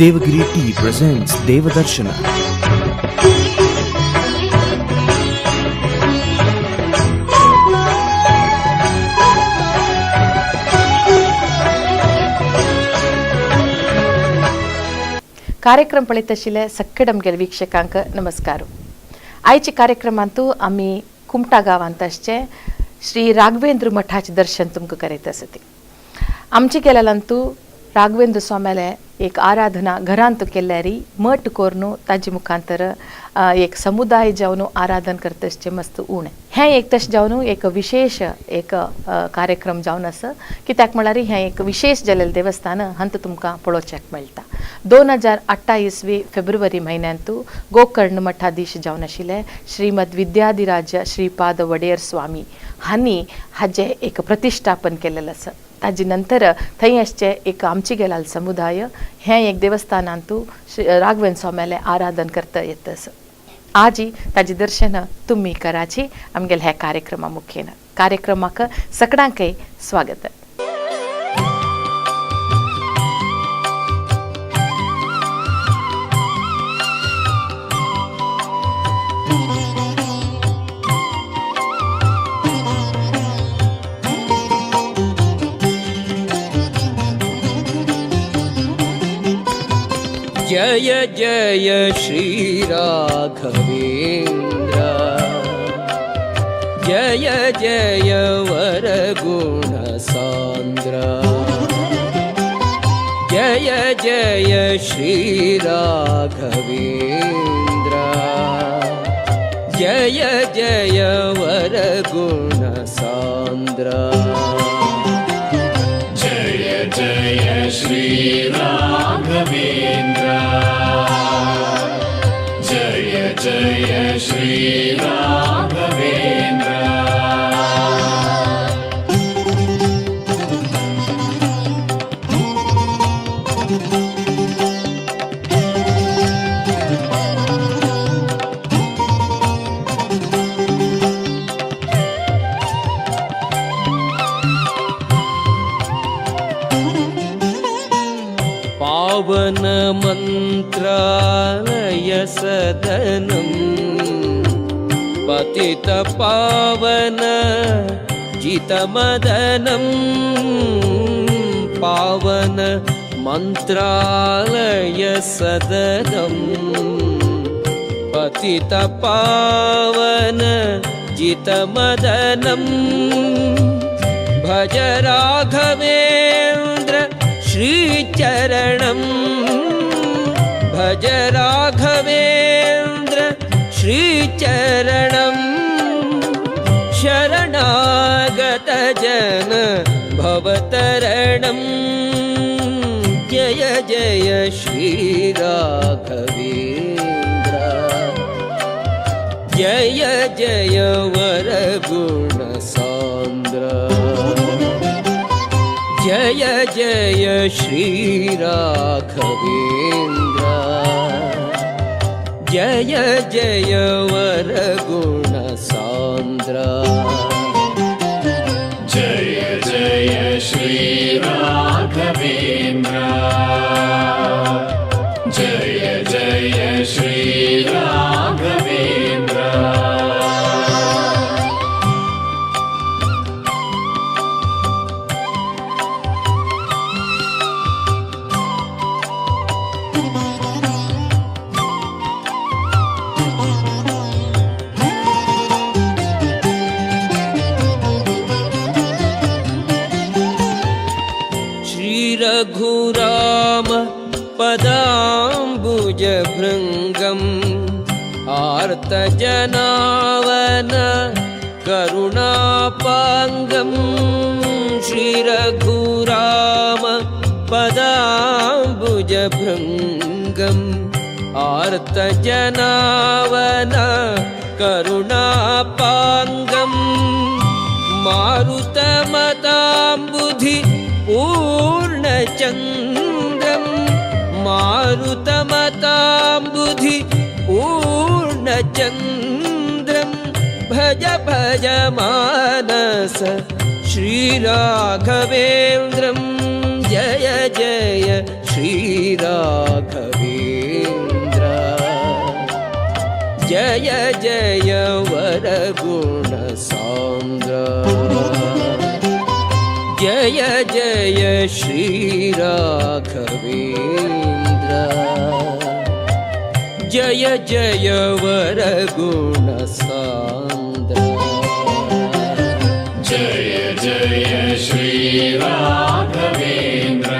Devagiri Tea presents Devadarshana. कार्यक्रम पळयत आशिल्ले सगळे वीक्षकांक नमस्कार. आयचे कार्यक्रमांतू आमी कुमटा गांवांत आसचे श्री राघवेंद्र मठाचें दर्शन तुमकां करीत आसती. आमचे गेल्यालांतू राघवेंद्र स्वाम्याले एक आराधना घरांत केल्यारी मठ कोरून ताजे मुखांतर एक समुदाय जावन आराधन करतशें मस्त उणें हें एक तशें जावन एक विशेष एक कार्यक्रम जावन आसा. कित्याक म्हळ्यार हें एक विशेष जाल्लें देवस्थान हंत तुमकां पळोवच्याक मेळटा. 2018 इसवी फेब्रुवारी म्हयन्यांतू गोकर्ण मठाधीश जावन आशिल्ले श्रीमद विद्याधिराज श्रीपाद वडेर स्वामी हांणी हाजें एक प्रतिश्ठापन केल्लें आसा. ताजे नंतर थंय आसचे एक आमचे गेलाल समुदाय हें एक देवस्थानांतू श्री राघवेंद्र स्वाम्यालें आराधन करता येता आसा. आजी ताजें दर्शन तुमी कराची आमगेले ह्या कार्यक्रमा मुखेन. कार्यक्रमाक सगळ्यांकय स्वागत. जय जय श्री राघवेंद्र जय जय वरगुण सांद्र जय जय श्री राघवेंद्र जय जय वरगुण सांद्र. जय जय श्री राघवेंद्र जय जय श्री राघवेंद्र. पावन मंत्रालय सदनम पतित पावन जितमदनम पावन मंत्रालय सदनम पतित पावन जितमदनम भज राघवेंद्र श्रीचरणं भज राघवेंद्र श्रीचरणं शरणागत जन भवतरणं जय जय श्री राघवेंद्र जय जय वरगुण सांद्र जय जय श्री राघवेंद्र जय जय वरगुण सांद्र. जय जय श्री राघवेंद्र जय जय श्री राघवेंद्र. श्री रघुराम पदाम्बुज भृंगम आर्तजनावन करुणापांगम श्री रघुराम पदाम्बुज भृंगम आर्तजनावन करुणापांगम मारुतमताम्बुधि पूर्णचंद्रं मारुतमताम्बुधि पूर्णचंद्रं भज भज मानस श्रीराघवेन्द्रं जय जय श्रीराघवेन्द्र. जय जय वरगुण सांद्र जय जय श्री राघवेन्द्र जय जय वरगुण सांद्र जय जय श्री राघवेन्द्र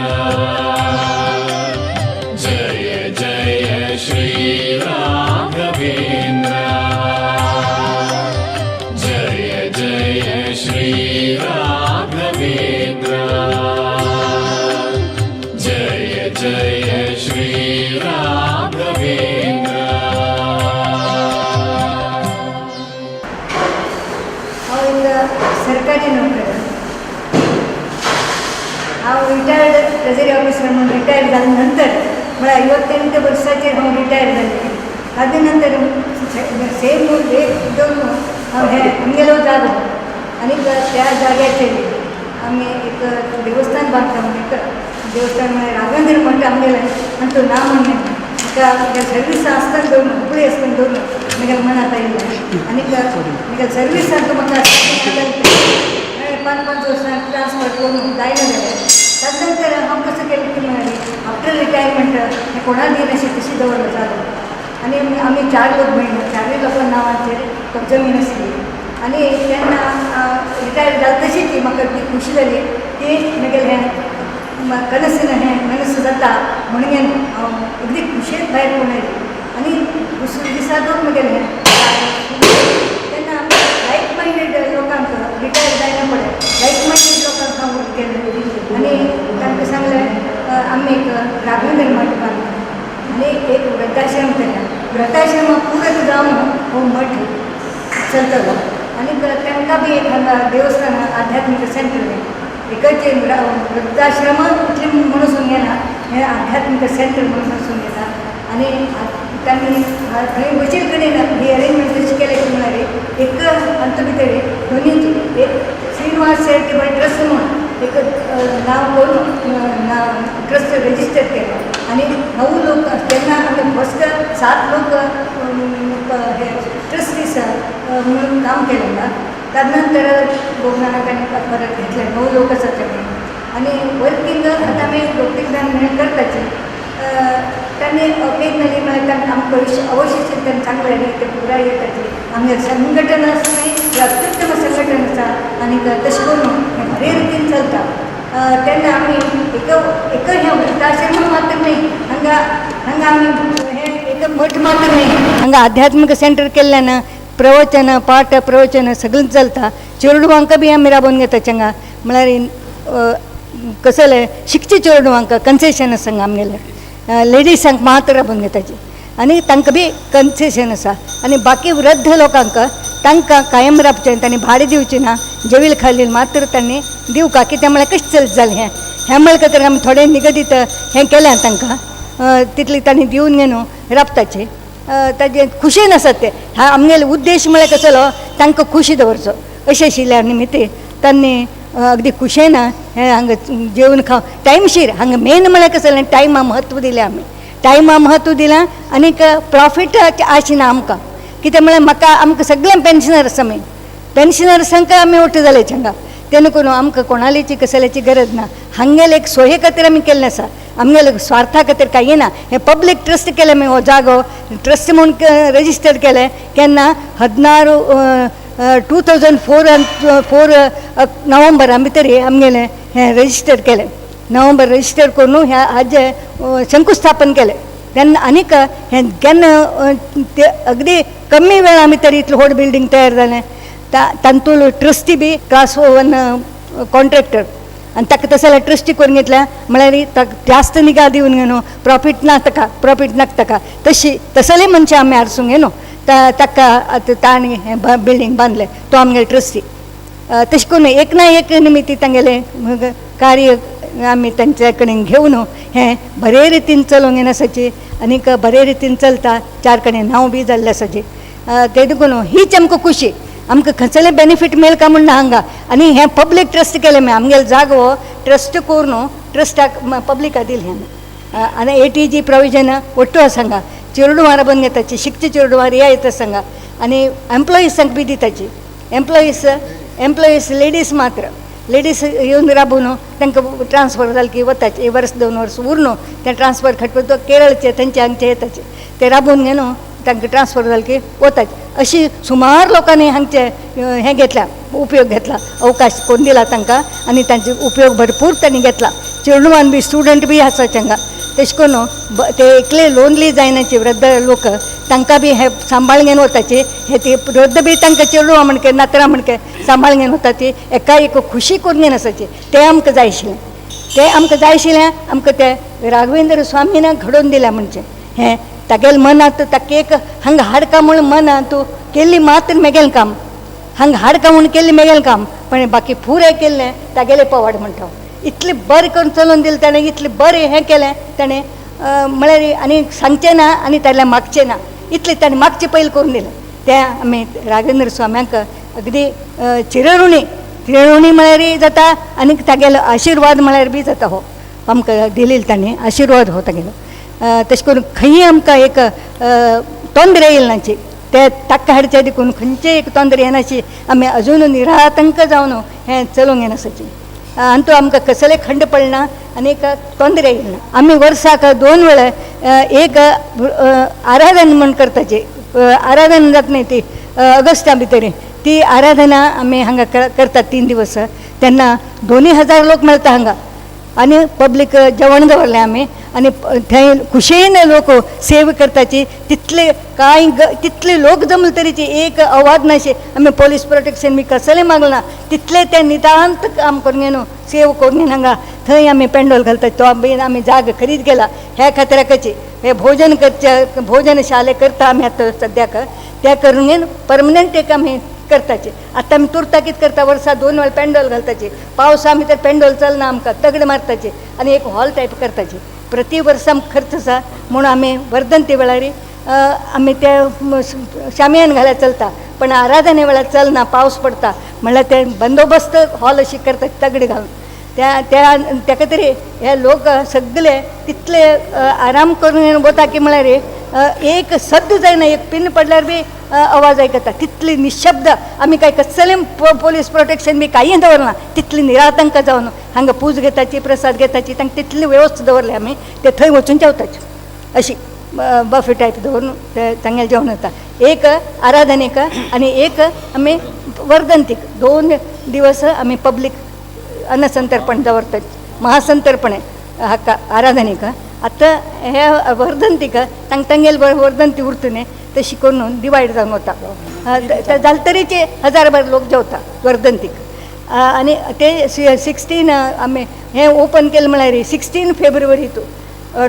जय जय श्री राघवेन्द्र जय जय श्री राघवेन्द्र जय जय श्री राघवेन्द्र. हांव एक सरकारी नोकर. हांव रिटायर्ड ट्रेजरी ऑफिसर म्हणून रिटायर जाले नंतर, म्हळ्यार 58 वर्साचेर हांव रिटायर जालें. ताजे नंतर सेम एक दोन हांव हें आमगेलो जागो आनी त्या जाग्याचेर आमी एक देवस्थान बांदता म्हणून, एक देवस्थान म्हळ्यार राघवेंद्र मठ आमगेलें आनी तो नांव म्हणलें. म्हाका म्हगे सर्वीस आसतना दवरून, हुबळी आसतना दवरून म्हगेल्या मनांत आयिल्लें आनी म्हगेल्या सर्विसांत म्हाका 5 5 वर्सां ट्रान्सफर करून जायना जालें. तदनंतर हांव कसं केलें की म्हळ्यार आफ्टर रिटायरमेंट हें कोणाक दिनाशें तशी दवरलो जागो. आनी आमी चार लोक भयण, चारूय लोकां नांवांचेर जमीन आसली आनी तेन्ना रिटायर जालें तशी ती म्हाका ती खुशी जाली की म्हगेलें हें कनसीन हें मनस जाता म्हणून हांव अगदी खुशयेन भायर पडून आयलें. आनी दुसरे दिसा दोन म्हगेलें हें तेन्ना लायक मायंडेड लोकांक रिटायर जायना पडलें, लायक मायंडेड लोकांक हांव वर्क केलें आनी तांकां सांगलें, आमी एक राघवेंद्र मठ बांदला आनी एक वृद्धाश्रम केला. वृद्धाश्रमा पूरक जावन हो मठ चलतलो आनी तांकां बी एक हांगा देवस्थान आध्यात्मीक सेंटर एकच वृद्धाश्रम इतलें म्हणून येना, हें आध्यात्मीक सेंटर म्हणून येता. आनी तांणी थंय वचील कडेन ही अरेंजमेंट कशी केल्या की म्हळ्यार एक हातूंत भितर दोनी एक श्रीनिवास चॅरिटेबल ट्रस्ट म्हणून एक नांव करून नांव ट्रस्ट रजिस्टर केलें. आनी नऊ लोक तेन्ना आमी फस्ट सात लोक हे ट्रस्टीस म्हणून काम केलें ना. तदनंतर गोगनानाकांनी परत घेतले, नऊ लोक आसात तेणे. आनी वर्कींग आतां आमी दोग तीग जाण मेळून करताचे. त्यांनी ओकेजनली म्हळ्यार तांकां आमकां अवश्य तांणी सांगलें न्ही, ते पुराय येताची. आमगे संघटन आसा न्ही, हें अत्युत्तम संघटन आसा आनी तशें करून हें बरे रितीन चलता. तेन्ना आमी एक एक हें वृद्धाश्रम मात्र न्ही, हांगा हांगा आमी हें एक मठ मात्र न्ही, हांगा आध्यात्मीक सेंटर केल्ल्यान प्रवचन, पाठ प्रवचन सगळें चलता. चेडवांकां बी आमी राबोवन घेता हांगा, म्हळ्यार कसलें शिकचे चेडवांक कन्सेशन आसा हांगा आमगेलें. लेडिसांक मात्र राबोवन घेताची आनी तांकां बी कन्सेशन आसा. आनी बाकी वृद्ध लोकांक तांकां कायम राबचें, तांणी भाडें दिवचें ना, जेवील खालील मात्र तांणी दिवका. कित्याक म्हळ्यार कशें चलत जालें हें हें म्हळ्यार खातीर आमी थोडें निगदीत हें केलें तांकां, तितलें तांणी दिवन घेवन राबताचें. ताजें खुशयेन आसात ते. हा आमगेलो उद्देश म्हळ्यार कसलो, तांकां खुशी दवरचो अशें आशिल्ल्या निमित्ते तांणी अगदी खुशयेन हें हांगा जेवन खाव टायमशीर. हांगा मेन म्हळ्यार कसलें टायमा म्हत्व दिलें आमी, टायमा म्हत्व दिलां आनीक प्रॉफिट आशिना आमकां. कितें म्हळ्यार म्हाका आमकां सगळें पेन्शनर आसा, आमी पेन्शनर्सांक आमी वट्ट जाले हांगा, तेन्ना करून आमकां कोणालीची कसल्याची गरज ना. हांगेले एक सोये खातीर आमी केल्लें आसा, आमगेले स्वार्था खातीर कांय ना. हें पब्लीक ट्रस्ट केलें आमी, हो जागो ट्रस्ट म्हूण रजिस्टर केलें केन्ना 16 2004 4 नोव्हेंबरा भितर आमगेलें हें रजिस्टर केलें. नोव्हेंबर रजिस्टर करून ह्या हाजें शंकुस्थापन केलें तेन्ना. आनीक हें केन्ना ते अगदी कमी वेळा भितर इतलें व्हड बिल्डींग तयार जालें. तातूंत ट्रस्टी बी क्लास 1 कॉन्ट्रॅक्टर आनी ताका तशें जाल्यार ट्रस्टी करून घेतल्या म्हळ्यार ताका जास्त निगा दिवन न्हू, प्रॉफीट ना ताका, प्रॉफीट नाका ताका, तशी तसले मनशां आमी हारसूंक न्हू. ताका आतां ताणें हें बिल्डींग बांदलें, तो आमगेलो ट्रस्टी. तशें करून एक ना एक निमित्ती तांगेलें कार्य आमी तांचे कडेन घेवन हें बरे रितीन चलोवंक येना आसाची आनीक बरे रितीन चलता. चार कडेन नांव बी जाल्लें आसाची. ते देखून हीच आमकां खुशी, आमकां खंयसरलें बेनिफीट मेळ काय म्हूण ना हांगा. आनी हें पब्लीक ट्रस्ट केलें आमी, आमगेलो जागो ट्रस्ट करून ट्रस्टाक पब्लिकाक दिलें आमी. आनी एटीजी प्रोविजन ಒಟ್ಟು आसा हांगा. चेरडुवां राबोवन घेताची, शिकचे चेरडुवां रियायत आसा हांगा आनी एम्प्लॉइजांक बी दिताची. एम्प्लॉइज लेडीज मात्र, लेडीज येवन राबून तांकां ट्रान्सफर जालें की वताचे, एक वर्स 2 वर्स उरनो तें ट्रान्सफर खटपट तो केरळचे थंयचे हांगचे येताचे ते राबोवन घेवन तांकां ट्रान्सफर जालें की वताचे. अशी सुमार लोकांनी हांगचे हें घेतला, उपयोग घेतला, अवकाश करून दिला तांकां आनी तांचे उपयोग भरपूर तांणी घेतला. चेडवान बी स्टुडंट बी आसात हांगा, तशें करून ते एकले लोनली जायनाचे वृद्ध लोक तांकां बी हे सांबाळ घेवन वताचे. हे ते वृद्ध बी तांकां चेडवां म्हणके नातरां म्हणके सांबाळ घेवन वता, ती एका एक खुशी करून घेवन आसाची. तें आमकां जाय आशिल्लें, तें आमकां जाय आशिल्लें, आमकां तें राघवेंद्र स्वामीन घडोवन दिलें. म्हणजे हें तागेलें मनांत ताका एक हांगा हाडका म्हूण मनांत केल्ली मात्र मेगेलें काम, हांगा हाडका म्हूण केल्लें मेगेलें काम, पण बाकी पुरें केल्लें तागेलें पवाड म्हणटा हांव. इतलें बरें करून चलोवन दिलें ताणें, इतलें बरें हें केलें ताणें, म्हळ्यार आनी सांगचें ना आनी ताणें मागचें ना, इतलें ताणें मागचें पयलीं करून दिलें. तें आमी राघवेंद्र स्वाम्यांक अगदी चिरऋणी, चिरऋणी म्हळ्यार जाता आनी तागेलो आशिर्वाद म्हळ्यार बी जाता. हो आमकां दिलेलो ताणें आशिर्वाद हो तागेलो. तशें करून खंयी आमकां एक तोंदरे येयले नाची, ते ताका हाडचे देखून खंयचे एक तोंदरे येनाशी आमी अजून निरातंक जावन हें चलोवंक येनासाची. आनी तो आमकां कसले खंड पडना आनी एक तोंदरे येयना. आमी वर्साक 2 वेळा एक आराधन म्हूण करताची, आराधन जाता न्ही ती ऑगस्टा भितर, ती आराधना आमी हांगा करतात 3 दिवस. तेन्ना 2,000 लोक मेळटा हांगा आनी पब्लीक जेवण दवरलें आमी आनी थंय खुशयेन लोक सेवा करताची. तितले कांय तितले लोक जमले तरीची एक आवाज नाशे, आमी पोलीस प्रोटेक्शन बी कसलें मागलां, तितले ते नितांत काम करून घेवन सेवा करून घेवन हांगा थंय आमी पेंडोल घालतात. तो बी आमी जाग खरीद केला ह्या खातीराकची हे भोजन करचे, भोजन शाले करता आमी आतां सद्याक, ते करून घेवन परमनंट एक आमी करताचे. आतां आमी तुर्ताकीत करता, वर्सा 2 वेळा पेंडोल घालताचे. पावसा आमी तर पेंडोल चलना आमकां, तगड मारताचे आनी एक हॉल टायप करताचे. प्रति वर्सा आमकां खर्च आसा म्हूण आमी वर्धंती वेळार आमी ते शामियान घाल्यार चलता, पण आराधने वेळार चलना, पावस पडटा म्हणल्यार ते बंदोबस्त हॉल अशी करतात तगडी घालून. त्या त्या तेका तरी हे लोक सगळे तितले आराम करून वता की म्हळ्यार एक सद्द जायना, एक पिन पडल्यार बी आवाज आयकता, तितली निशब्द. आमी काय कसलें पोलीस प्रोटेक्शन बी कांय दवरना, तितली निरातंक जावन हांगा पूज घेताची, प्रसाद घेताची, तांकां तितली वेवस्था दवरली आमी. ते थंय वचून जेवताची, अशी बफे टायप दवरून ते तांगेलें जेवण जाता. एक आराधनेक आनी एक आमी वर्धंतीक, 2 दिवस आमी पब्लीक अन्नसंतर्पण दवरतात, महासंतर्पण हाका आराधनेक. आतां हे वर्धंतीक तांकां तांगेले वर्धंती उरता न्ही, तशी करून डिवायड जावन वता. जाले तरेचे 1000 लोक जेवता वर्धंतीक. आनी ते 16 आमी हें ओपन केलें म्हळ्यार 16 फेब्रुवारी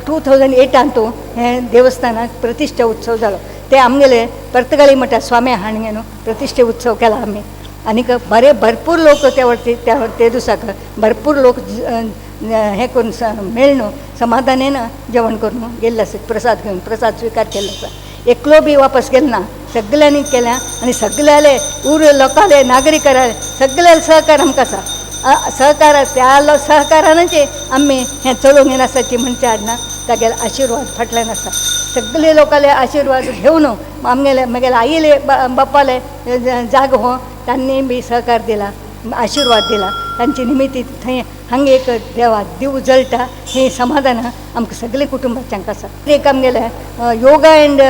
2008 तो हें देवस्थानाक प्रतिश्ठा उत्सव जालो. ते आमगेले पर्तगाळी मठांत स्वामी हाणगे न्हू प्रतिश्ठे उत्सव केला आमी. आनीक बरे भरपूर लोक त्या वरती त्या ते दिसाक भरपूर लोक हें करून मेळ्ळ समाधानेन जेवण करून गेल्ले आसा, प्रसाद घेवन प्रसाद स्विकार केल्लो आसा. एकलो बी वापस गेलो ना, सगल्यांनी केल्या आनी सगल्यांले उर लोकांले नागरिकांले सगळ्यांले सहकार आमकां आसा. सहकार त्या सहकारानच आमी हें चलोवंक येनासाची म्हणचे हाडना, तागेले आशिर्वाद फाटल्यान आसा. सगळे लोकांले आशिर्वाद घेवन आमगेले म्हगेले आईले बापाले जाग हो तांणी बी सहकार दिला, आशिर्वाद दिला. तांचे निमित्त थंय हांगा एक देवा दीव जळटा हें समाधान आमकां सगळे कुटुंबाच्यांक आसा. एक आमगेलें योगा एंड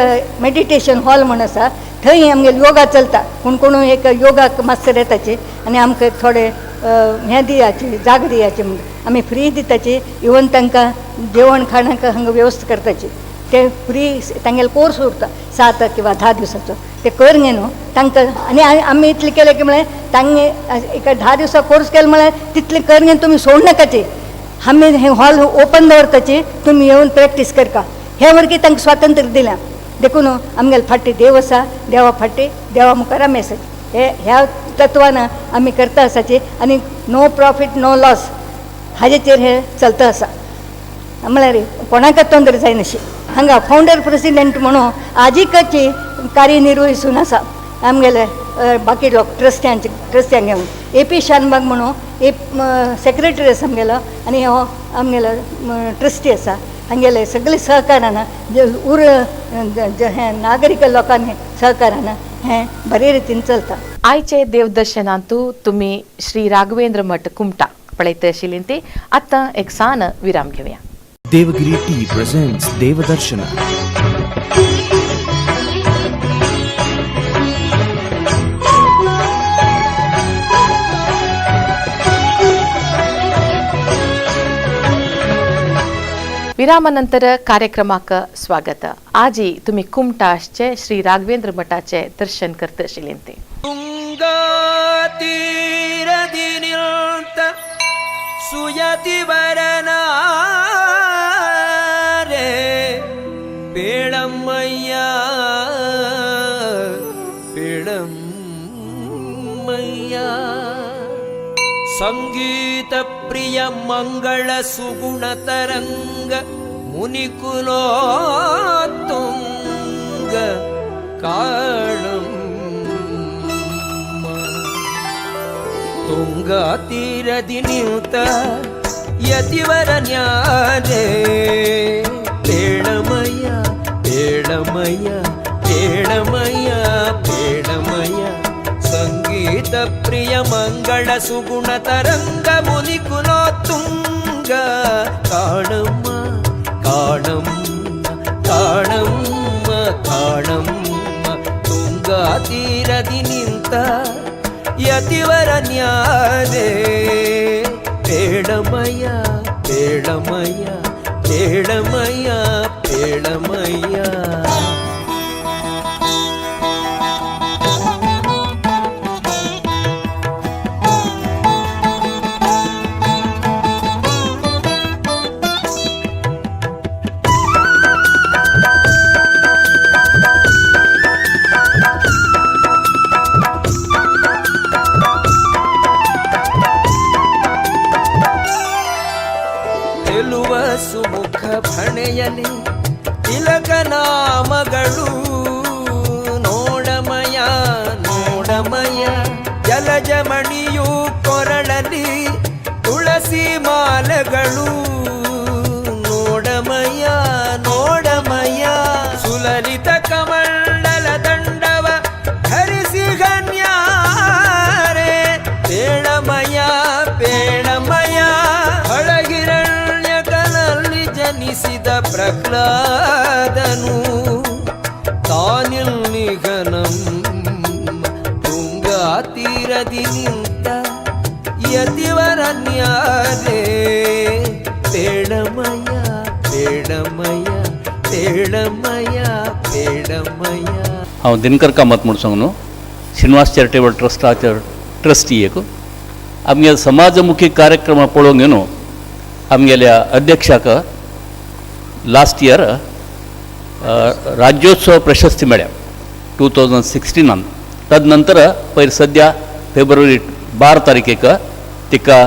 मेडिटेशन हॉल म्हूण आसा, थंय आमगेले योगा चलता. कोण कोण एक योगा मास्तर येताचे आनी आमकां थोडे हें दियाचे, जाग दियाचे म्हूण आमी फ्री दिताची. इवन तांकां जेवण खाणाक हांगा वेवस्था करताची. ते फ्री तांगेले कोर्स उरता 7 किंवा 10 दिवसाचो, ते कर न्ही न्हू तांकां. आनी आमी इतलें केलें की म्हळ्यार तांगे एका 10 दिवसा कोर्स केलो म्हळ्यार तितलें कर न्ही तुमी सोड नाकाची. आमी हे हॉल ओपन दवरताची, तुमी येवन प्रॅक्टीस करका. हे वरवीं तांकां स्वातंत्र्य दिलां. देखून आमगेले फाटी देव आसा, देवा फाटी देवा मुखार आमी आसाची. हे ह्या तत्वान आमी करता आसाची आनी नो प्रॉफीट नो लॉस हाजेचेर हे चलता आसा. म्हळ्यार कोणाकच तोंदर जायनाशी. हांगा फावंडर प्रेसिडेंट म्हणून आजिकची कार्यनिर्वहिसून आसा आमगेले बाकी लोक ट्रस्ट्यांचे ट्रस्ट्यांक घेवन ए पी शानबाग म्हणून एक सेक्रेटरी आसा आमगेलो आनी हो आमगेलो ट्रस्टी आसा. हांगेले सगळे सहकारान जे उर हे नागरीक लोकांनी सहकारान हें बरे रितीन चलता. आयचे देवदर्शनांतू तुमी श्री राघवेंद्र मठ कुमटा पळयत आशिल्ली ती. आतां एक सान विराम घेवया. Devagiri Tea presents Devadarshana. विरामानंतर कार्यक्रमाक स्वागत. आजी तुम्ही कुमटा आसचे श्री राघवेंद्र मठाचे दर्शन करत आशिल्ली ते. ಸುಯತಿವರನಾರೆ ಪೇಳಮ್ಮಯ್ಯ ಪೇಳಮ್ಮಯ್ಯ ಸಂಗೀತ ಪ್ರಿಯ ಮಂಗಳ ಸುಗುಣ ತರಂಗ ಮುನಿಕುಲೋ ತುಂಗ ಕಾಣಂ ತುಂಗಾ ತೀರದಿ ನಿಂತ ಯತಿವರ ನ್ಯಾರೆ ಪೇಳಮಯ್ಯ ಪೇಳಮಯ್ಯ ಪೇಳಮಯ್ಯ ಪೇಳಮಯ್ಯ ಸಂಗೀತ ಪ್ರಿಯ ಮಂಗಳ ಸುಗುಣ ತರಂಗ ಮುನಿಕುಲೋ ತುಂಗ ಕಾಣಮ್ಮ ಕಾಣಮ್ಮ ಕಾಣಮ್ಮ ಕಾಣಮ್ಮ ತುಂಗಾ ತೀರದಿ ನಿಂತ ಯತಿವರ ನ್ಯಾರೆ ಪೇಳಮಯ್ಯ ಪೇಳಮಯ್ಯ ಪೇಳಮಯ್ಯ ಪೇಳಮಯ್ಯ. ಸುಮುಖ ಫಣೆಯಲಿ ತಿಲಕ ನಾಮಗಳು ನೋಡಮಯ ನೋಡಮಯ ಜಲಜಮಣಿಯು ಕೊರಳಲಿ ತುಳಸಿ ಮಾಲೆಗಳು ನೋಡಮಯ ನೋಡಮಯ ಸುಲಲಿತ ಕಮಂಡಲ ದಂಡವ ಧರಿಸಿ ಗಣ್ಯಾರೆ ಪೇಳಮಯ ಪೇಳಮಯ ಜನಿಸಿದ ಪ್ರಹ್ಲಾದನು ತಾನಿಲ್ನಿಗನಂ ತುಂಗಾ ತೀರದಿ ನಿಂತ ಯತಿವರ ನ್ಯಾರೆ ಪೇಳಮಯ ಪೇಳಮಯ ಪೇಳಮಯ ಪೇಳಮಯ. हांव दिनकर कामत म्हूण सांगू श्रीनिवास चॅरिटेबल ट्रस्टाचे ट्रस्टी एक. आमगे समाजमुखी कार्यक्रम पळोवंक न्हू आमगेल्या अध्यक्षाक लास्ट इयर राज्योत्सव प्रशस्ती मेळ्ळ्या 2016. तदनंतर पयर सद्या फेब्रुवारी 12 तारखेक तिका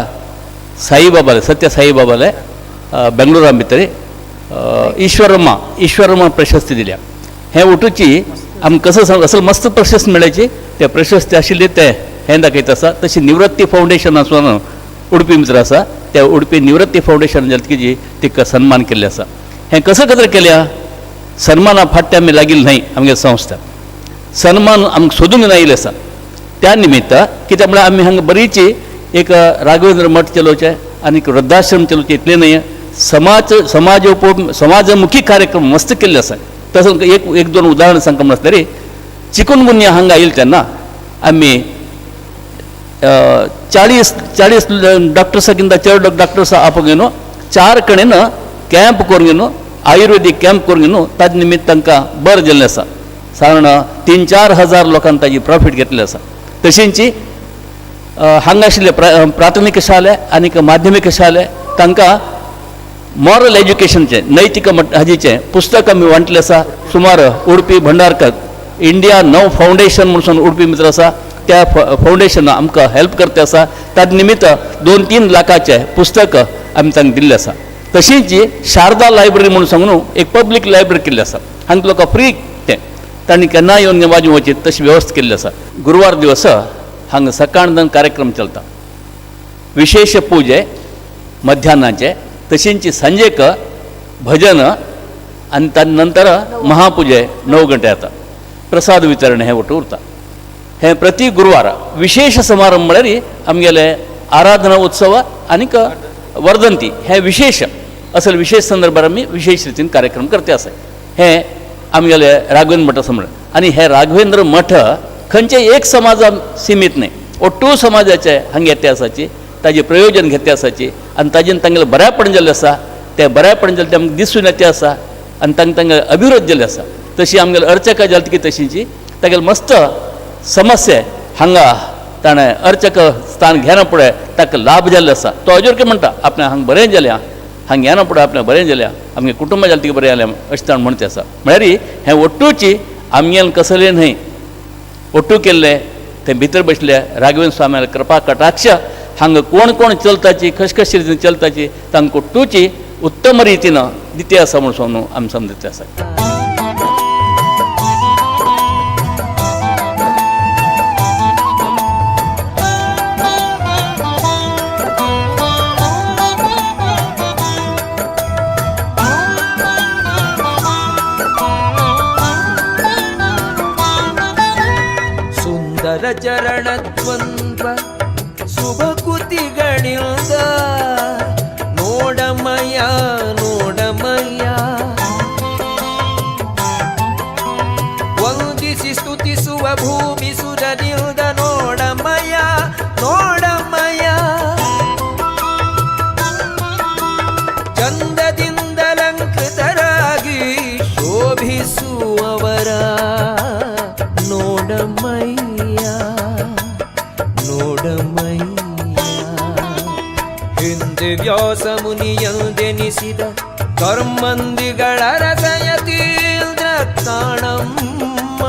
साईबाबाले सत्य साईबाबाले बेंगळुरा भितर ईश्वरम्मा ईश्वरम्मा प्रशस्ती दिल्या. हें उठूची आमकां कसो असल मस्त प्रशस्ती मेळ्याची ते प्रशस्ती आशिल्ली ते हें दाखयत आसा. तशी निवृत्ती फावंडेशन आसून उडपी भितर आसा त्या उडपी निवृत्ती फावंडेशन जातकीची तिका सन्मान केल्ले आसा. हें कसं कसं केल्या सन्माना फाटल्या आमी लागिल्ले न्हय आमगे संस्था सन्मान आमकां सोदूंक आयिल्ले आसा. त्या निमित्त कित्याक म्हळ्यार आमी हांगा बरीची एक राघवेंद्र मठ चलोवचें आनी वृद्धाश्रम चलोवचें इतलें न्हय समाज समाज समाजमुखी कार्यक्रम मस्त केल्ले आसा. तसो एक एक दोन उदाहरण सांगता म्हणल्यार तरी चिकनगुन्या हांगा आयिल्ले तेन्ना आमी 40 डॉक्टर्सां चड डॉक्टर्स आपोवन घेवन 4 कडेन कॅम्प करून घेवन आयुर्वेदीक कॅम्प करून घेवन ताजे निमित्त तांकां बरें जाल्लें आसा. सादारण 3-4 हजार लोकांनी ताजी प्रॉफीट घेतलें आसा. तशेंच हांगा आशिल्ले प्राथमीक शाले आनी माध्यमीक शाले तांकां मॉरल एज्युकेशनचें नैतीक हाजेचें पुस्तक आमी वांटलें आसा. सुमार उडपी भंडारकर इंडिया नव फावंडेशन म्हणून उडपी मित्र आसा त्या फावंडेशनान आमकां हेल्प करता आसा. ताजे निमित्त 2-3 लाखाचें पुस्तक आमी तांकां दिल्लें आसा. तशीच शारदा लायब्ररी म्हणून सांगून एक पब्लीक लायब्ररी केल्ली आसा. हांगा लोकां फ्री तें तांणी केन्ना येवन वाजूंक वचीत तशी वेवस्था केल्ली आसा. गुरवार दिवस हांगा सकाळदान कार्यक्रम चलता विशेष पुजे मध्यान्नाचे. तशेंच सांजेक भजन आनी ताजे नंतर महापुजे 9 गंटे जाता. प्रसाद वितरण हें ಒಟ್ಟು उरता. हें प्रति गुरवार विशेष समारंभ म्हळ्यार आमगेले आराधना उत्सव आनीक वर्धंती हे विशेष असल विशेष संदर्भार आमी विशेष रितीन कार्यक्रम करते आसा. हें आमगेले राघवेंद्र मठ आसा म्हणून. आनी हे राघवेंद्र मठ खंयचे एक समाजा सिमीत न्हय, ಒಟ್ಟು समाजाचे हांगा येते आसाची, ताजें प्रयोजन घेते आसाची आनी ताजेन तांगेलें बऱ्यापण जाल्लें आसा, तें बऱ्यापण जालें तें आमकां दिसून येते आसा आनी तांकां तांगेलें अभिवृद्ध जाल्लें आसा. तशी आमगेले अर्चका जाली की तशीची तागेले मस्त समस्या हांगा ताणें अर्चक स्थान घेना फुडें ताका लाभ जाल्लो आसा. तो अजून म्हणटा आपणें हांगा बरें जालें, हांगा येना फुडें आपणें बरें जालें, आमगे कुटुंब जालें तिका बरें जालें अशें ताणें म्हणते आसा. म्हळ्यार हें ಒಟ್ಟುची आमगेलें कसलें न्हय, ಒಟ್ಟು केल्लें तें भितर बसले राघवेंद्र स्वाम्याले कृपा कटाक्ष हांगा कोण कोण चलताची खसखशी रितीन चलताची तांकां ಒಟ್ಟುची उत्तम रितीन दिते आसा म्हणून न्हू आमी समजते आसा. ಸುಂದರ ಚರಣದ್ವಂದ್ವ ಶುಭಕೃತಿಗಳಿಂದ ನೋಡಮಯ್ಯ ನೋಡಮಯ್ಯ ವಂದಿಸಿ ಸ್ತುತಿಸುವ ಭೂಮಿ ಸುರನಿಲ್ದ ನೋಡಮಯ್ಯ ನೋಡಮಯ್ಯ ಚಂದದಿಂದಲಂಕೃತರಾಗಿ ಶೋಭಿಸುವವರ ನೋಡಮಯ್ಯ ನೋಡಮಯ್ಯ. ಹಿಂದೆ ವ್ಯಾಸ ಮುನಿಯಂದೆನಿಸಿದ ಕರ್ಮಂದಿಗಳ ರಸಯತೀಂದ್ರ ಕಾಣಮ್ಮ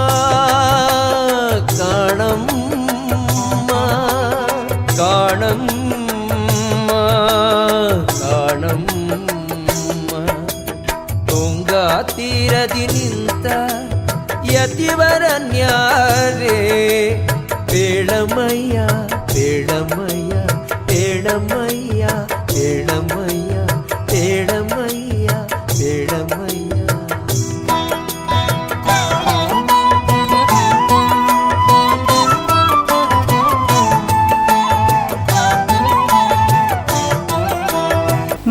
ಕಾಣಮ್ಮ ಕಾಣಮ್ಮ ಕಾಣಮ್ಮ. ತುಂಗಾ ತೀರದಿ ನಿಂತ ಯತಿವರನ್ಯಾರೇ ಪೇಳಮಯ್ಯ ಪೇಳಮಯ್ಯ ಪೇಳಮಯ್ಯ ಪೇಳಮಯ್ಯ ಪೇಳಮಯ್ಯ ಪೇಳಮಯ್ಯ.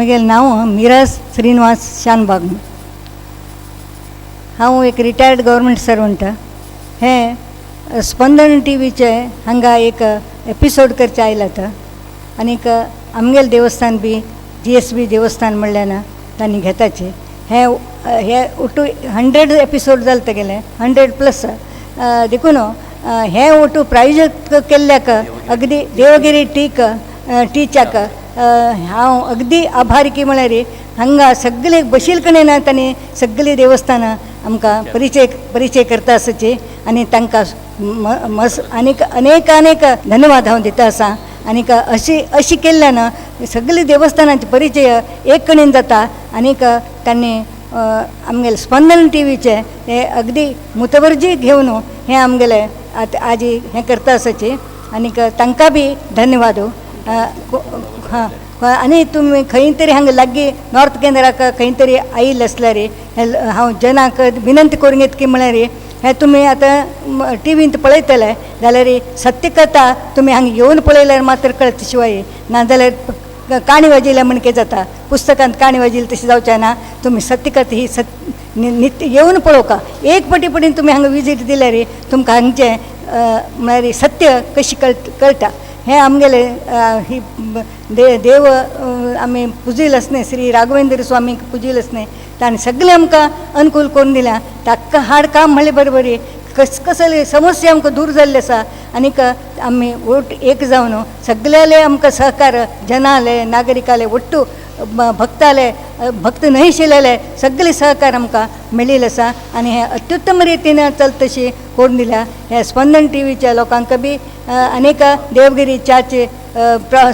मागीर नांव मिराज श्रीनिवास शानबाग. हांव एक रिटायर्ड गव्हर्मेंट सर्वंट. हें स्पंदन टी व्हीचे हांगा एक एपिसोड करचे आयलात आनीक आमगेलें देवस्थान बी जी एस बी देवस्थान म्हणल्यार ना तांणी घेताचे. हें हे ಒಟ್ಟು 100 एपिसोड जाले तेगेले 100 प्लस. देखून हें ಒಟ್ಟು प्रायोजक केल्ल्याक अगदी देवगिरी टीक टीच्याक हांव अगदी आभारी की म्हळ्यार हांगा सगळे बशील कडेन ना तांणी सगळीं देवस्थानां आमकां परिचय परिचय करता आसाची आनी तांकां मस आनीक अनेक अनेक धन्यवाद हांव दिता आसा. आनीक अशी अशी केल्ल्यान सगळीं देवस्थानांचे परिचय एक कडेन जाता आनीक तांणी आमगेले स्पंदन टी व्हीचे हे अगदी मुतवर्जी घेवन हें आमगेलें आतां आजी हें करता आसाची आनीक तांकां बी धन्यवाद. हां, आनी तुमी खंय तरी हांगा लागीं नॉर्थ केंद्राक खंय तरी आयिल्ले आसल्यार हांव जनांक विनंती करूंक येता की म्हळ्यार हें तुमी आतां टी व्हींत पळयतले जाल्यार सत्यकथा तुमी हांगा येवन पळयल्यार मात्र कळत शिवाय, नाजाल्यार काणी वाजयल्या म्हण कितें जाता, पुस्तकांत काणी वाजयली तशें जावचें ना. तुमी सत्यकथा ही सत नित्य येवन पळोवका, एक पटी पटीन तुमी हांगा विजीट दिल्यार तुमकां हांगचें म्हळ्यार सत्य कशी कळटा. हें आमगेलें ही देव आमी पुजील आसने श्री राघवेंद्र स्वामीक पुजील आसने ताणें सगळें आमकां अनुकूल करून दिल्या. ताका हाड काम म्हणले बरोबर कसले समस्या आमकां दूर जाल्ली आसा आनीक आमी ओट एक जावन सगळ्याले आमकां सहकार जनाले नागरिकाले ಒಟ್ಟು भक्ताले भक्त न्हय शिलेले सगळे सहकार आमकां मेळिल्ले आसा आनी हें अत्युत्तम रितीन चलतशी करून दिल्या. हे स्पंदन टी व्हीच्या लोकांक बी अनेक देवगिरी च्याचे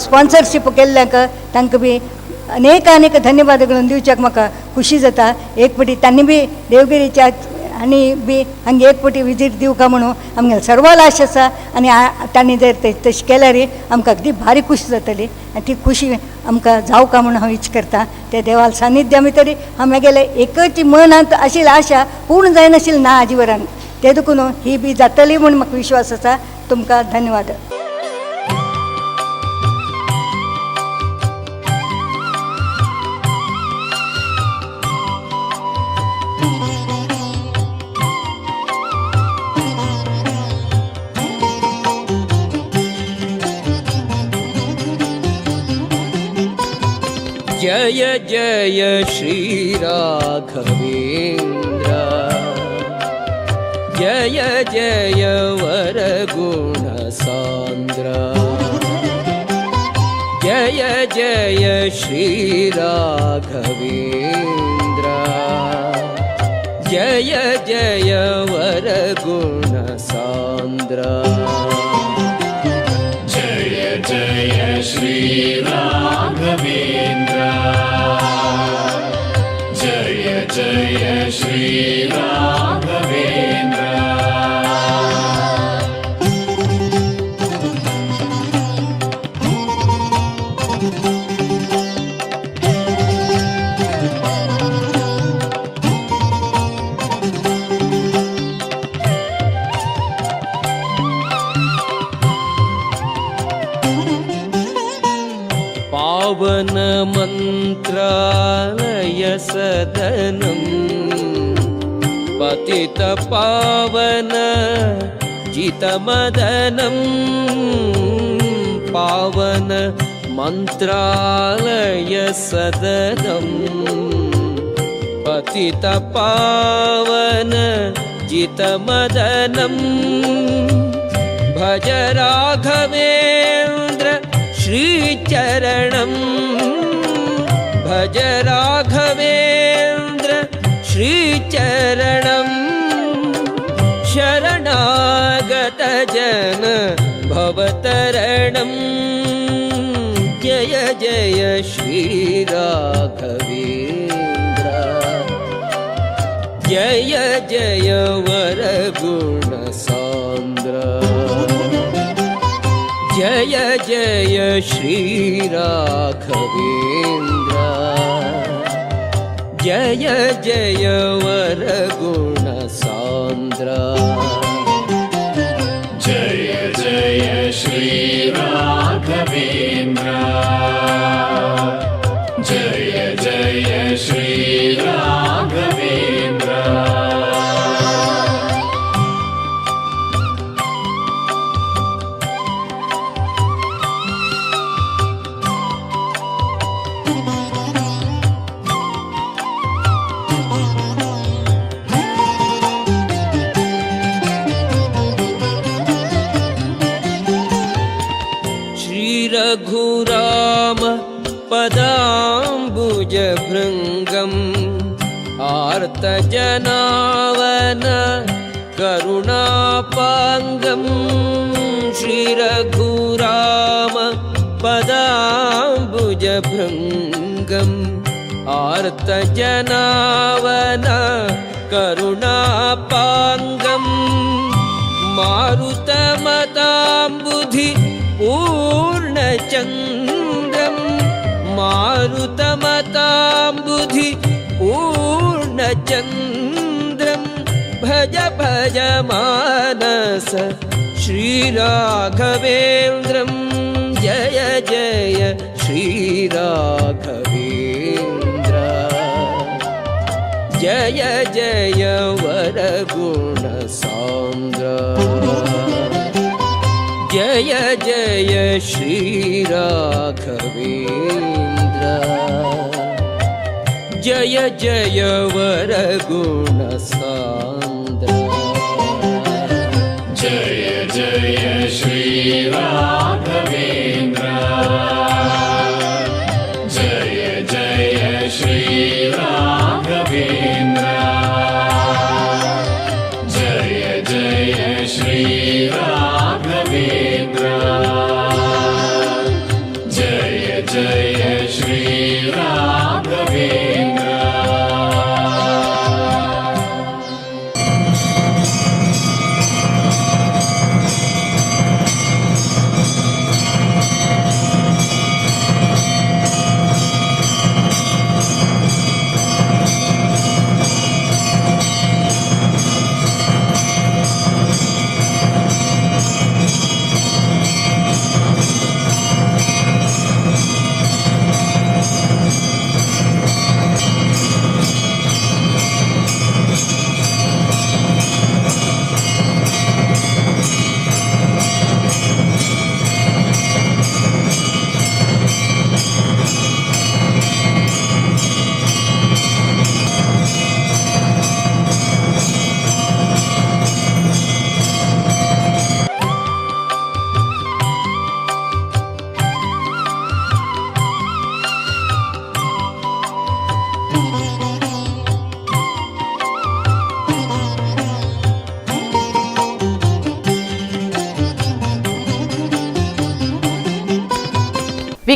स्पॉन्सरशीप केल्ल्यांक तांकां बी अनेक अनेक धन्यवाद घालून दिवच्याक म्हाका खुशी जाता. एक पटी तांणी बी देवगिरी च्या आनी बी हांगे एक फावटी विजीट दिवका म्हणून आमगेले सर्वाल आश आसा. आनी तांणी जर तशें केल्यार आमकां अगदी भारी खुशी जातली आनी ती खुशी आमकां जावका म्हणून हांव इच्छा करता. त्या देवाल सानिध्या भितर हांव म्हगेलें एकच मनांत आशिल्ली आशा पूर्ण जायनाशिल्ली ना आजीवरान, ते देखून ही बी जातली म्हूण म्हाका विश्वास आसा. तुमकां धन्यवाद. जय जय श्री राघवेंद्र, जय जय वरगुण सांद्र, जय जय श्री राघवेंद्र, जय जय वरगुण सांद्र. जय जय श्री राघवेंद्र, जय जय श्री राघवेंद्र. पावन मंत्रालय सदनम पतित पावन जितमदनम, पावन मंत्रालय सदनम पतित पावन जितमदनम, भज राघवेंद्र श्रीचरणं, भज राघवेंद्र श्रीचरणं, शरणागत जन भवतरणं, जय जय श्री राघवेंद्र, जय जय वरगुण सांद्र, जय जय श्री राघवेंद्र, जय जय वरगुण सांद्र. जय जय श्री राघवेंद्र, जय जय श्री राघवेंद्र. रघुराम पदाम्बुज भृंगम आर्तजनावन करुणापांगम, श्री रघुराम पदाम्बुज भृंगम आर्तजनावन करुणापांगम, मारुतमताम्बुधि पूर्णचंद्रं, मारुतमताम्बुधि पूर्णचंद्रं, भज भज मानस श्रीराघवेंद्रं, जय जय श्रीराघवेंद्र, जय जय वरगुण सांद्र, जय जय श्री राघवेंद्र, जय जय वरगुण सांद्र. जय जय श्री राघवेंद्र, जय जय श्री राघवेंद्र, जय जय श्री राघवेंद्र, जय जय श्री राघवेंद्र.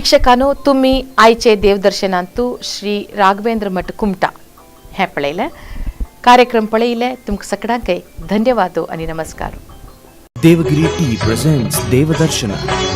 वीक्षकांनो, तुमी आयचे देवदर्शनांतू श्री राघवेंद्र मठ कुमटा हें पळयलें. कार्यक्रम पळयले तुमकां सगळ्यांकय धन्यवादो आनी नमस्कार. Devagiri Tea presents Devadarshana.